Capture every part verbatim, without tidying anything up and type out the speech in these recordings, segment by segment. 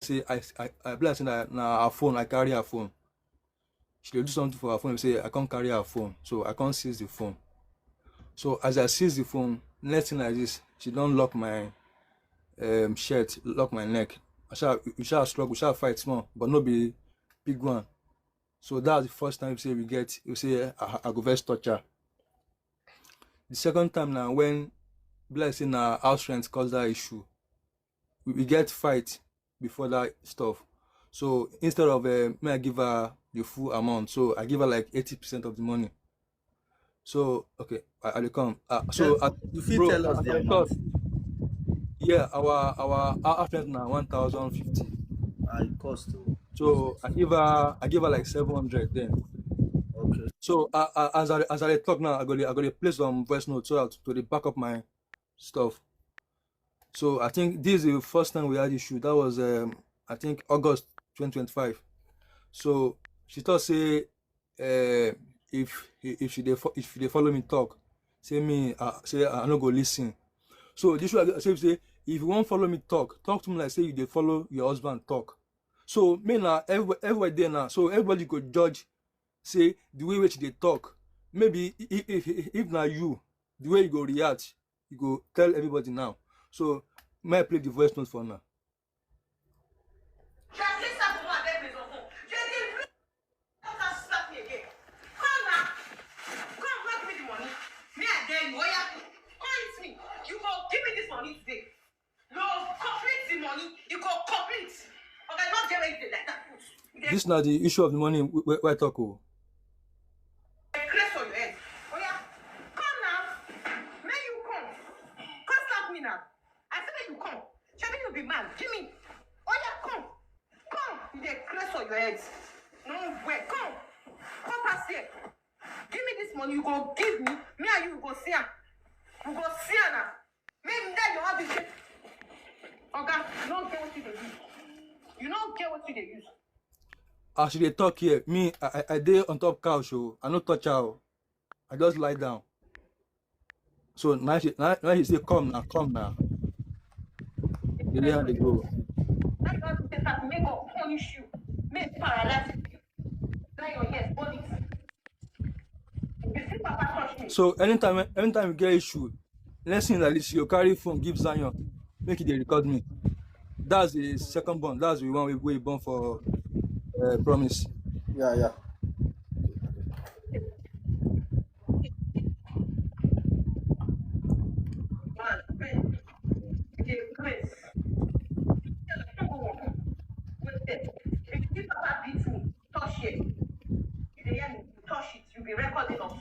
say I I I be like say na na her phone, I carry her phone. She dey do something for her phone, say I come carry her phone, so I come seize the phone. So as I seize the phone, next thing like this, she don lock my um, shirt, lock my neck. I shall, we shall struggle, we shall fight small, but no be big one. So that's the first time say we get, we say I, I go first touch her. The second time now when, be like say na house rent cause that issue. We, we get fight before that stuff. So instead of uh, me, I give her the full amount. So I give her like eighty percent of the money. So okay, I, I dey come. Uh, so I, You fit bro, tell us as the I amount. Talk, yeah, our our our house rent now one thousand fifty. Ah, it cost o. So I give her I give her like seven hundred then. Okay. So uh, uh, as I as I talk now, I go dey- I go dey play some voice notes so that to dey back up my stuff. So I think this is the first time we had issue. That was um, I think August twenty twenty-five. So she thought say uh, if if she dey fo- if she dey follow me talk, say me uh, say I no go listen. So this way I say say if you wan follow me talk, talk to me like say you dey follow your husband talk. So me na everywhere, everywhere there now. So everybody go judge say the way wey she dey talk. Maybe if if, if na you, the way you go react, you go tell everybody now. So may I play the voice note for now? Jacqueline Sabumo abeg me for phone. Jacqueline, please don't come slap me again. Come now. Come, come give me the money. Me I dare you. Oya, come hit me. You go give me this money today. You go complete the money. You go complete. Oga, no dey where you dey like that. Put. You dey This na the issue of the money wey wey I talk o. Craze for your head. Oya, come now. Make you come. Come slap me now. I say make you come. Shebi you be man. Give me. Oya, come. Come. You dey craze for your head. No way. Come. Come pass here. Give me this money. You go give me. Me and you go see am. We go see am now. Make me tell you how this. Oga, you no get what you dey use. You no get what you dey use. As she dey talk here, me I I- I dey on top couch o. I no touch her o. I just lie down. So now she now, now she say come now, come now. The lay her dey go. Now you have to take that. Make God punish you. Make paralyze you. Now your ears, hold it. You see Papa touch me. So anytime anytime you get issue, next thing like this, you carry phone give Zion, make e dey record me. That's the second born. That's the one we we born for uh, promise. Yeah, yeah. Man, man, you dey craze. You tell her, "Don't go work. Wait there. If you see Papa beat me, touch here. You dey hear me? Touch it. You be recording us.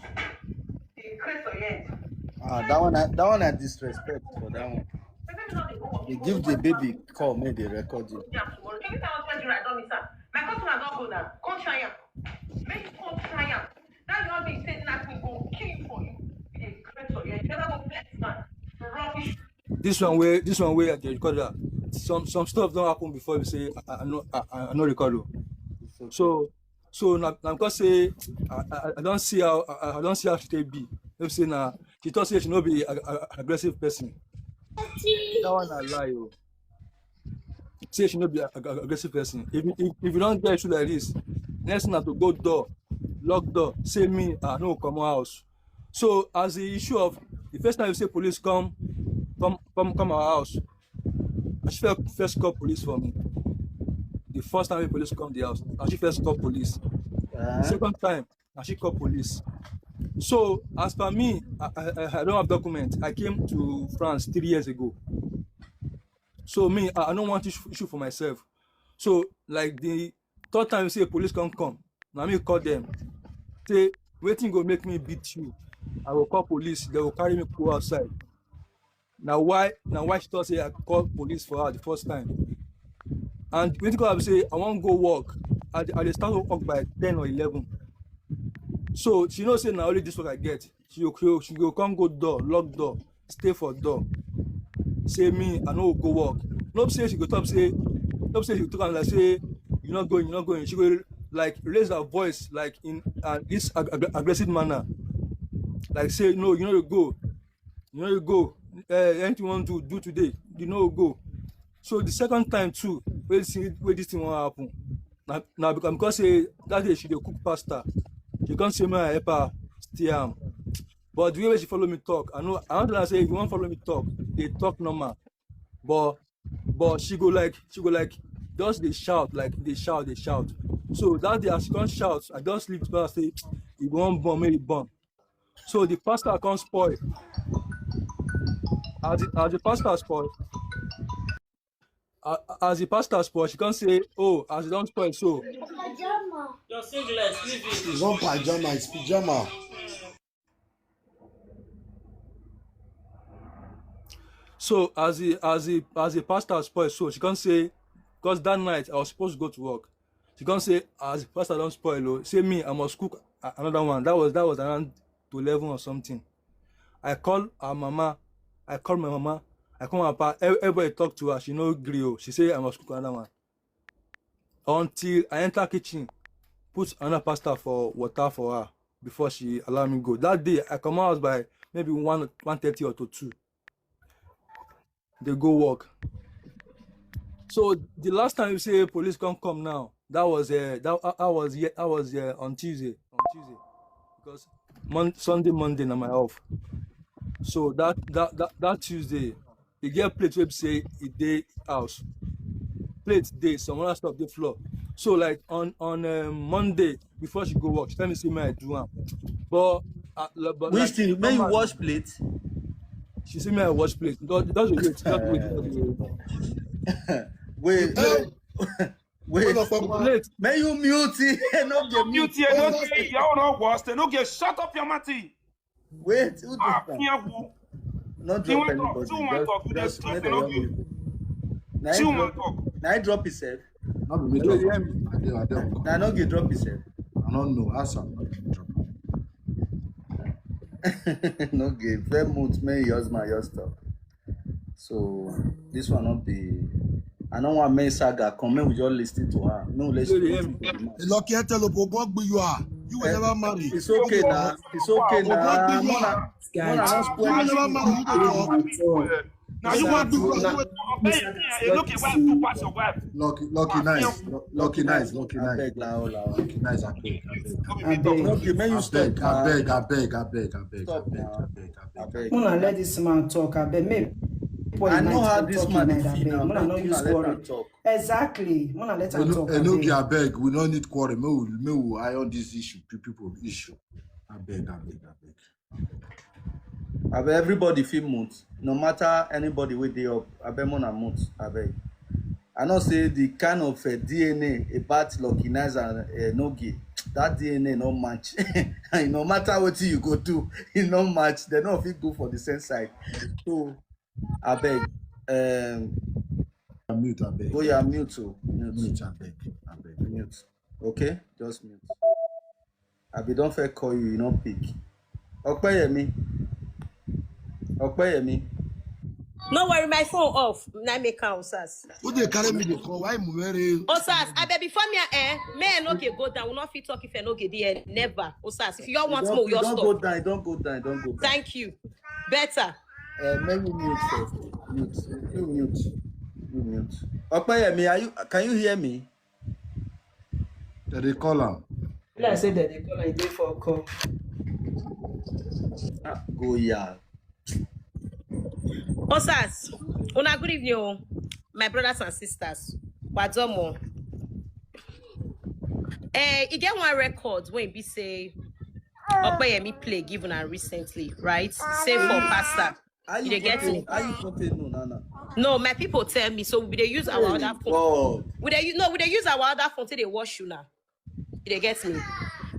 You dey craze for your head." Ah, that one, I, that one, I disrespect for that one. Baby, no dey go work. They give the baby call, make they record you. Yeah, tomorrow. Every time I tell you, I don't miss am. My customer don go now. Come try am. Make you come try am. Now you all be saying nothing go kill you for you. You dey craze for your head. You never go flex man. Rubbish. This one wey this one wey I dey record am. Some some stuff don happen before we say I, I no I, I no record o. So so na na because say I, I, I don see how I, I don see how she take be. If say na she talk say she no be a, a, aggressive person. That one na lie o. Say she no be a, a, aggressive person. If, you- if if you don get issue like this, next thing na to go door, lock door, say me I no comot house. So as the issue of the first time you say police come come come come our house, I should first, first call police for me. The first time the police come the house, I should first call police. Uh, Second time, I should call police. So as per me, I, I, I don't have document. I came to France three years ago. So me, I, I don't want issue, issue for myself. So like the third time you say police come come, now me call them. Say wetin go make me beat you. I will call police. They will carry me go outside. Now why now why she thought say I call police for her the first time. And wetin go happen say I wan go work. I, dey- I dey start work by ten or eleven. So she know say na only this work I get. She go she go come go door, lock door, stay for door. Say me I no go work. No be say she go talk say no be say she go talk am like say you not going, you not going. She go like raise her voice like in uh, this ag- ag- aggressive manner. Like say no, you no go, you no go. Uh, anything you want to do today, you no go. So the second time too, wey this thing, wey this thing wan happen. Na, na because, because say that day she dey cook pasta. She come say make I help her stir am. But the way wey she follow me talk, I know, I don tell her say if you wan follow me talk, dey talk normal. But, but she go like, she go like, just dey shout, like, dey shout, dey shout. So that day as she come shout, I just leave the pasta say, "If you wan burn, make you burn." So the pasta come spoil. As the, as the pasta spoil, a-, as the pasta spoil, she come say, "Oh, as e don spoil so." Your singlet, leave it. It's not pajama, it's pajama. So as the, as the, as the pasta spoil so, she come say, because that night I was supposed to go to work. She come say, "As the pasta don spoil o, say me, I must cook a-, another one." That was, that was around to eleven or something. I call her mama. I call my mama. I call my papa. Ev-, everybody talk to her. She no gree o. She say, "I must cook another one." Until I enter kitchen, put another pasta for water for her before she allow me go. That day, I comot house by maybe one, one thirty or to two. Dey go work. So the last time you say police come, come now, that was, uh, that, I, I was here, I was here on Tuesday, on Tuesday, because Mon-, Sunday, Monday na my off. So that, that, that, that Tuesday, e get plate wey be say e dey house. Plate dey, some other stuff dey floor. So like on, on, um, Monday before she go work, she tell me say make I do am. But, uh, lo-, but which like, thing? Make you normal wash plate? She say make I wash plate. Just, just wait, just wait, just wait. Wait, wait. Wait. Plate. Make you mute it. No dey mute. Mute here, no dey. You no wash. No get, shut up your mouth. Wait, who do that? Ah, fiawu. No drop anybody. Who wan talk? Who dey drop? No give. Na him drop. Na him drop himself. No be me drop. I dey, I dey. Na no get drop himself. I don't know. Ask am. No get. Fair mouth, may yours, my yours talk. So this one not be. I don't want main saga come. Make we just listen to her. No, let's listen to the man. Lucky Etelopo, God be you are. You will never marry. It's okay now. It's okay now. Mona, Mona, don't spoil it. You will never marry. You dey talk. Now you want to, you, you, you, you look at why you pass your wife. Lucky, Lucky Nice, Lu-, Lucky Nice, Lucky Nice. Abeg, la, la. Lucky Nice, abeg, abeg. Abeg. Lucky, may you stop, abeg, abeg, abeg, abeg, abeg, abeg, abeg, abeg. Una let this man talk, abeg. Make I know how this man dey feel now. Una no use quarrel. Exactly. Una let am talk, abeg. Enogie, abeg, we no need quarrel. Make we, make we iron this issue, pe-, people issue. Abeg, abeg, abeg. Abeg, everybody fit mute. No matter anybody wey dey up, abeg, mona mute, abeg. I know say the kind of, uh, D N A about Lucky Nice and, uh, Enogie, that D N A no match. No matter wetin you go do, e no match. They no fit go for the same side. So, abeg, um, mute, abeg. Oh yeah, mute o, mute. Mute, abeg, abeg. Mute. Okay, just mute. I be don first call you, you no pick. Opeyemi. Opeyemi. No worry, my phone off. Na make am, Osas. Who dey carry me dey call? Why Muwere? Osas, abeg, before me, eh, may Enogie go down. We no fit talk if Enogie dey here. Never. Osas, if you all want more, we all stop. Don go down, don go down, don go down. Thank you. Better. Eh, make you mute first. Mute. You mute. You mute. Opeyemi, are you, can you hear me? Dem dey call am. Be like say dem dey call am, e dey for call. Ah, go ya. Osas, una good evening o, my brothers and sisters. Wadomo. Eh, e get one record wey be say Opeyemi play give una recently, right? Say for pastor. You dey get me? How you come take know, Nana? No, my people tell me, so we dey use our other phone. We dey u-, no, we dey use our other phone till dey watch you now. You dey get me?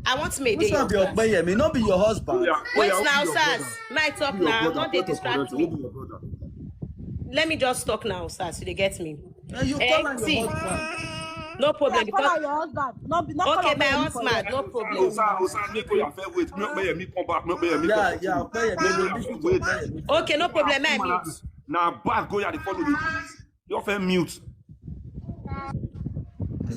I want me. Which one be Opeyemi? No be your husband. Wait now, Osas. My talk now. No dey distract me. Let me just talk now, Osas. You dey get me? Eh, you call am your husband. No problem. Call am your husband. No be, no call am your husband. Okay, my husband, no problem. Osas, Osas, make Opeyemi wait. Make Opeyemi come back. Make Opeyemi come back. Yeah, yeah, Opeyemi, wait. Okay, no problem. I mute. Now back go here, dey follow me. You first mute.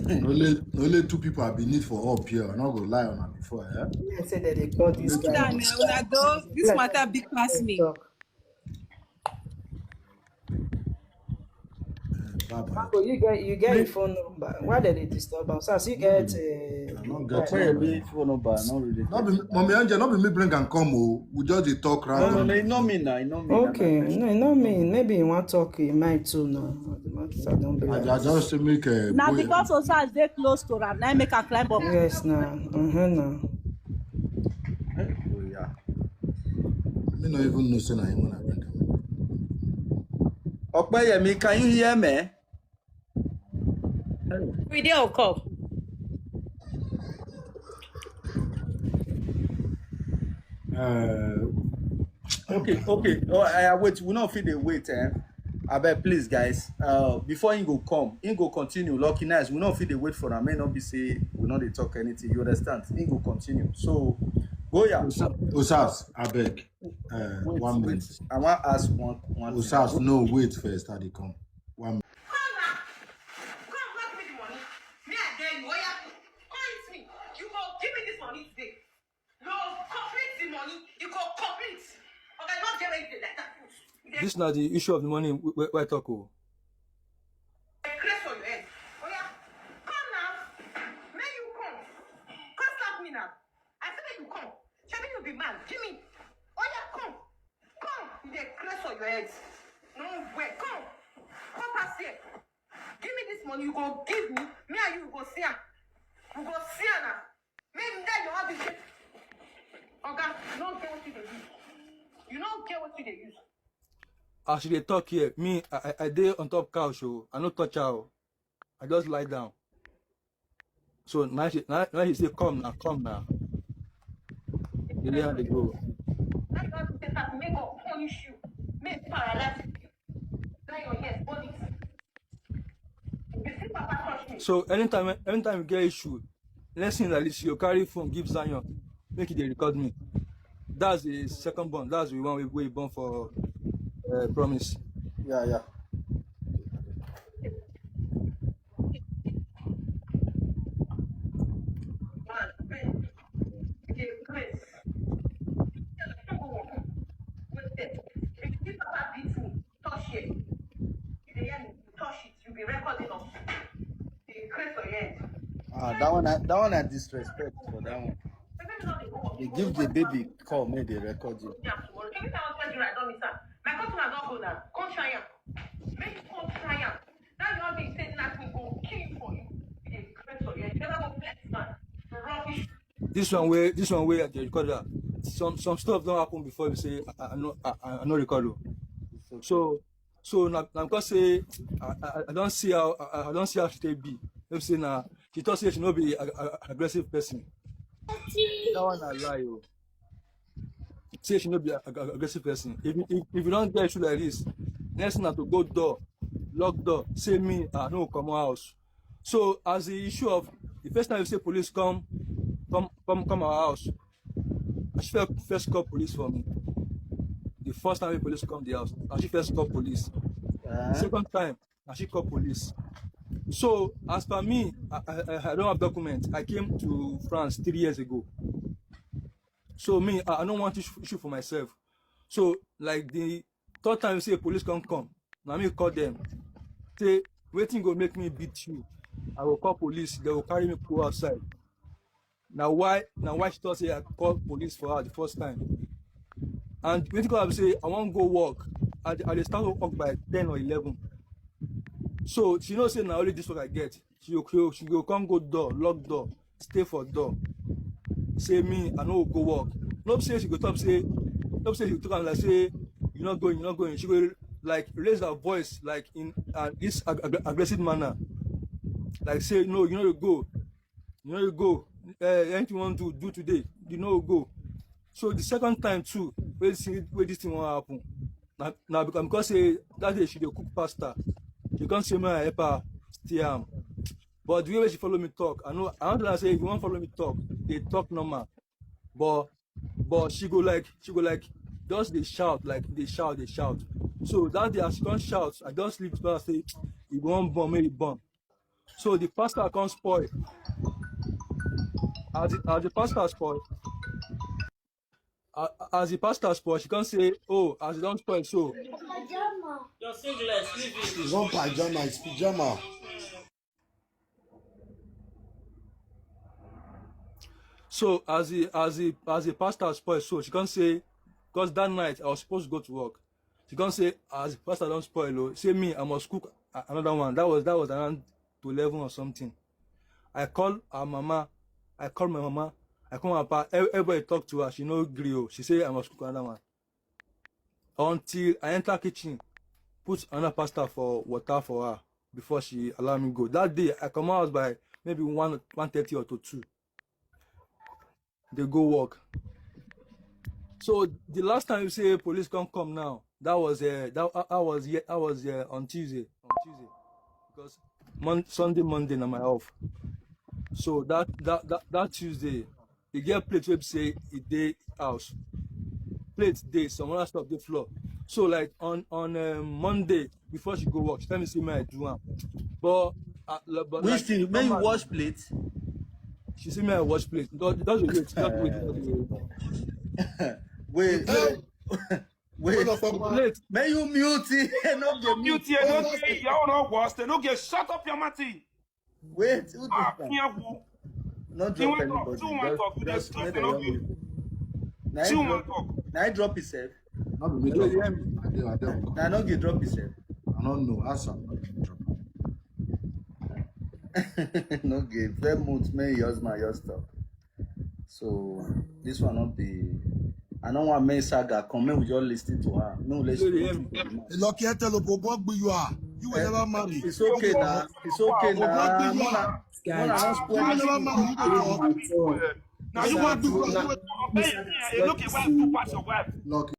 Only, only two people I be need for up here. I no go lie on am before, eh? I say that they call this guy. This matter big pass me. Marco, you get you get your phone number. Why did they disturb us? As you get uh, I don't get phone number. I don't really. Not be, Mommy Angel, not be me bring and come. Oh, we just dey talk No, no, random. no, you know me now. You know me. Now. Okay, no, you know me. Maybe you want talk. You might too now. The matter don't be I, like I this. Just to make a Now boy. Because Osas dey close to am, now make am climb up. Yes, now. Uh-huh, now. Oh, yeah. Me no even know say na him when I bring am. Okpeyemi, can you hear me? We dey on call. Uh, okay, okay. Oh, I, I wait. We no fit dey wait, eh? I beg, please, guys. Uh, before he go come, he go continue. Lucky nice. We no fit dey wait for am. May not be say we no dey talk anything. You understand? He go continue. So, go yeah. Osas, I beg. Uh, Wait, one wait. Minute. I want ask one one. thing. Osas, no, wait first. I dey come. One minute. Come now. Come, come give me the money. Me, I dare you. Oh, yeah. Come with me. You go give me this money today. No, complete the money. You go complete. Okay, not get ready like that. You dey This na the issue of the money we, we, we talk. Oh. Dey craze for your head. Oh, yeah. Come now. Make you come. Come slap me now. I say make you come. Shebi you be man. Give me. Oh, yeah, come. Come. You dey craze for your head. No way. Come. Come pass here. Give me this money. You go give me. Me and you go see am. You go see am now. Make me tell you how this. Oga, you no get what you dey use. You no get what you dey use. As she dey talk here, me, I, I, I dey on top couch. Oh, I no touch her. Oh. I just lie down. So now she, now, now she say, "Come now, come now." Dey let her dey go. That's why we say that make God punish you. Make paralyze you. That your ears, hold it. You see Papa touch me. So anytime, anytime you get issue, next thing like this, you carry phone, give Zion, make it dey record me. That's the second born. That's the one we, we born for uh, promise. Yeah, yeah. Man, man, you dey craze. Tell her, "Don't go work." Wait there. If you see Papa beat me, touch here. You dey hear me? You touch it. You be recording us. Dey craze for your head. Ah, that one, I, that one, I disrespect for that one. They give the baby call, make they record you. My customer don go now. Come try am. Make you come try am. That your big say nothing go kill you for you. You dey craze for your head. You never go flex man. Rubbish. This one way, this one way I dey record her. Some some stuff don't happen before we say I, I no I, I no record. Oh. So so na na because say I, I, I don't see how I, I don't see how she take be. If say na she thought say she no be a, a, aggressive person. That one I lie. Oh. Say she no be a, a, a, aggressive person. If, you- if if you don't get issue like this, next thing na to go door, lock door. Say me I no come out house. So as the issue of the first time you say police come come come come our house, I should first call police for me. The first time the police come the house, I should first call police. Uh, Second time, I should call police. So as per me, I, I, I don't have document. I came to France three years ago. So me, I, I don't want issue, issue for myself. So like the third time you say police come come, now me call them. Say, "Wetin go make me beat you? I will call police. They will carry me go outside." Now why now why she thought say I call police for her the first time? And wetin come happen say I wan go work. I, I dey start work by ten or eleven. So she know say na only this work I get. She go she go- she go come go door, lock door, stay for door. Say me I no go work. No be say she go talk say no be say she go talk am like say you not going, you not going. She go like raise her voice like in uh, this ag- ag- aggressive manner. Like say no, you no dey go, you no dey go. Uh, anything you wan do, do today. You no go. So the second time too, wey this thing wey this thing wan happen, na na because because say that day she dey cook pasta, she come say make I help her steer am. But the way wey she follow me talk, I know I don tell her say if you wan follow me talk, dey talk normal. But but she go like she go like just dey shout, like dey shout, dey shout. So that day as she come shout, I just leave the pasta say, "If you wan born, make you born." So the pasta come spoil. As the, as the pasta spoil, a- as the pasta spoil, she come say, "Oh, as e don spoil so." It's not pajama, it's pajama. So as the as the as the pastor spoil, so she can't say, because that night I was supposed to go to work. She can't say, as the pastor don't spoil, oh, say me, I must cook a- another one. That was that was around to eleven or something. I call her mama, I call my mama, I call my papa. Ev- Everybody talk to her. She no gree, oh. She say I must cook another one. Until I enter kitchen, put another pasta for water for her before she allow me go. That day, I come out by maybe one, one thirty or to two. They go work. So the last time you say police come come now, that was uh, that I was here I was uh, on Tuesday on Tuesday, because Mon- Sunday, Monday na my off. So that that that, that Tuesday, e get plate wey be say e dey house. Plate dey, some other stuff dey floor. So like on on um, Monday, before she go work, she tell me say make I do am. But uh, lo- but Which like thing? Make you normally, wash plate. She say make I wash plate. Just just wait, just wait, just wait. Wait, Hey, wait. what the fuck, man? Plate. Make you mute it. No dey mute. Beauty, you don't get your own worst. They don't get shut up your mouth. Wait, who Ah, do that? Kiawu. Not See drop one talk, see anybody. one Just, talk. You dey just stress make the the no young be. people. Now See he one drop. Talk. Now he drop himself. Not be me drop. I dey, I dey on top. Now no get drop himself. I don't know. Ask am. Not be me drop. No get. Fair mood, man. Yours, man. Yours talk. So this one not be. I don't want men saga come. Men we just listen to her. No, let's So go the to the man. Lucky I tell you, Bobo, you are. You will never marry. It's okay now. It's okay Bobo, now. you Mona, are. Mona, don't You will spoil never it. marry. You will talk. Now you Bobo, want you to are. You will Hey, hey, look at why you pass your wife. Lucky.